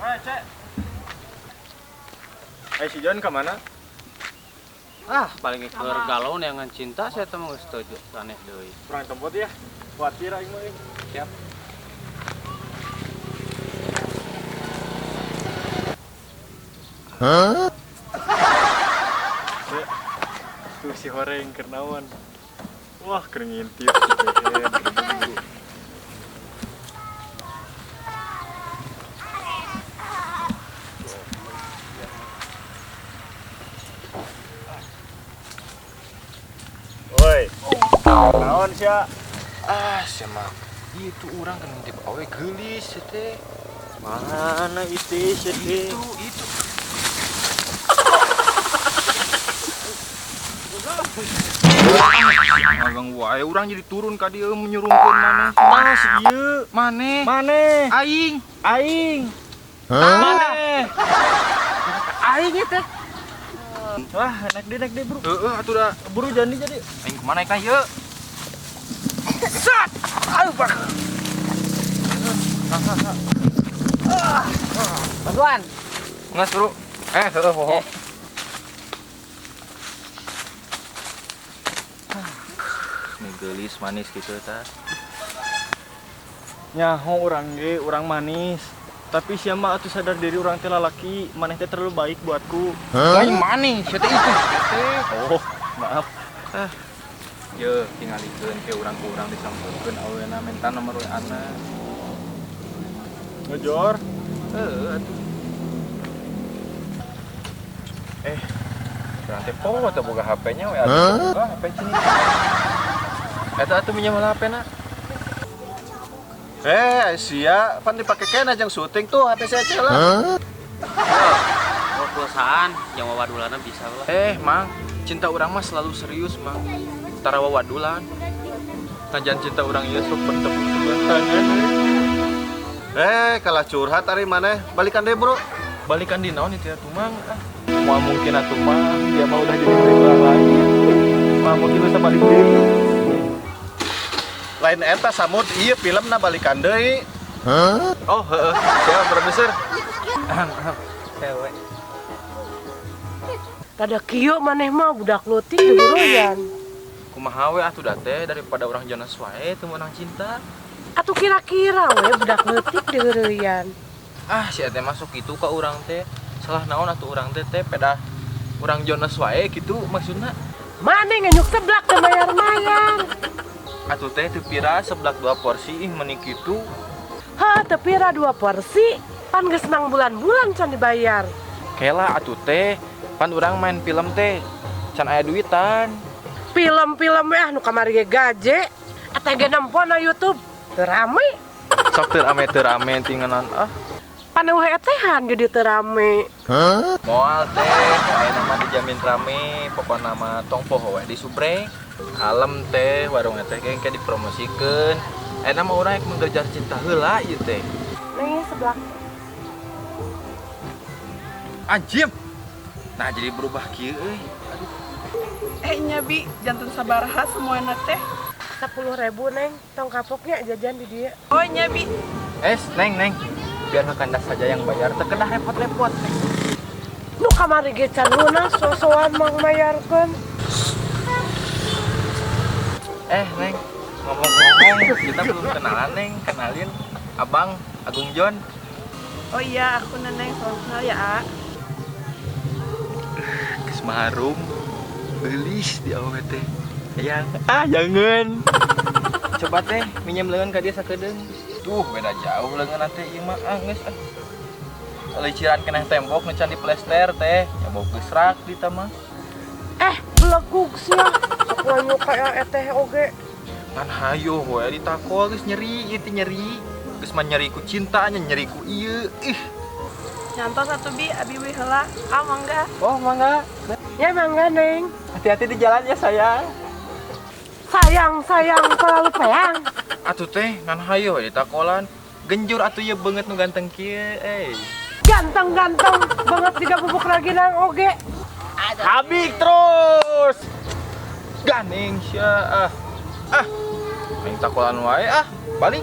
Ora, Cek. Eh, si John kemana? Ah, paling keur galau neangan cinta saya teh mah geus teu sanes deui. Kurang tempat ya. Khawatir aing mah. Siap. Hah? Tuh si horeng keur naon. Wah, keur ngintip si Behen, keur nunggu. Woi. Naon sia? Ah, sia mah. Itu urang kan ngintip awe geulis sia teh. Mana itu sia teh? Itu. Magang wae urang jadi turun ka dieu menyurungkeun maneh. Nah, si ieu. Maneh. Maneh. Aing. Aing. Hah? Maneh. Aing ieu teh. Wah, naik deh, bro. Heeh, atuh da. Buru jadi. Aing kumaha naik ieu? Sat. Aduh, Pak. Bantuan. Ngas, Bro. Heeh, poho. Mie geulis manis gitu tah. Nyaho urang ge, urang manis. Tapi sia mah atuh sadar diri urang teh lalaki, maneh teh terlalu baik buatku. Lain manis, sia teh itu. Teh. Oh, maaf. Ah. Ye, tingalikeun ke urang ku urang disampeurkeun awena menta nomor WA-na. Ngejor. Heeh atuh. Urang teh poho teh boga HP-nya we atuh. Boga HP cini. Eta atuh minjem heula HP-na. Sia, pan dipake kena jang syuting tuh HP saya lah. Oh, perusahaan yang wawadulana bisa lah. Mang, cinta urang mah selalu serius, Mang. Tara wawadulan. Najan cinta urang ieu sok bertepuk sebelah tangan. Kalah curhat ari maneh. Balikan deh, Bro. Balikan di naon itu ya tuh, Mang? Ah. Moal mungkin atuh, Mang. Dia mah udah jadi milik orang lain. Moal mungkin bisa balik deui. Lain eta samud ieu filmna balikan deui. Hah? Oh, heeh. Siap, produser. Cewek. Rada kieu maneh mah budak leutik diburuyan. Kumaha we atuh da teh daripada urang jonas wae teu meunang cinta. Atuh kira-kira we budak leutik diheureuyan. Ah, si eta masuk kitu ka urang teh. Salah naon atuh urang teh teh pedah urang jonas wae kitu maksudna. Maneh ngenyuk seblak teu mayar-mayar. Atuh teh teu pira seblak 2 porsi ih meuni kitu. Hah, teu pira 2 porsi? Pan geus nang bulan-bulan can dibayar. Kela atuh teh, pan urang main film teh can aya duitan. Film-film we ah nu kamari ge gaje. Eta ge nempo na YouTube. Teu rame. Sok teu rame tinganan ah. Pan eueuh etehan jadi teu rame. Hah? Moal teh, aya mah dijamin rame, pokona mah tong poho we disubrek. Kalem teh warung teh engke dipromosikeun. Eta mah urang mengejar cinta heula ieu teh. Neng seblak. Anjim. Nah jadi berubah kieu euy. Aduh. Nya bi, jantan sabaraha semuana teh? 10.000 neng, tong kapoknya jajan di dia. Oh nya bi. Neng neng. Biar kandas saja yang bayar, teu kedah repot-repot. Nu kamari ge can lunas sosoan mang mayarkeun. Neng, ngomong-ngomong, kita belum kenalan, Neng. Kenalin, Abang Agung John. Oh iya, aku Neneng, salam kenal ya, A. Geus harum, geulis di awewe teh. Yang, ah, jangan. Coba teh, minjem leungeun ka dia sakedeung. Tuh, beda jauh leungeun teh ieu mah, ah, geus ah. Liciran keneh tembok nu can diplester teh, nya bau geus rak di tah mah. Belegug sia. Sok nganyu ka eteh oge. Ngan hayo we ditakol geus nyeri, ieu teh nyeri. Geus mah nyeri ku cinta nya nyeri ku ieu. Ih. Nyantos atuh bi, abi we heula. Ah, mangga. Oh, mangga. Ya mangga, Neng. Hati-hati di jalan ya, sayang. Sayang, sayang terlalu peyang. Atuh teh ngan hayo we ditakolan. Genjur atuh ieu beungeut nu ganteng kieu, euy. Ganteng-ganteng banget juga bubuk raginang oge. Habik terus. Ganing sia ah. Ah. Aing takolan wae ah, balik.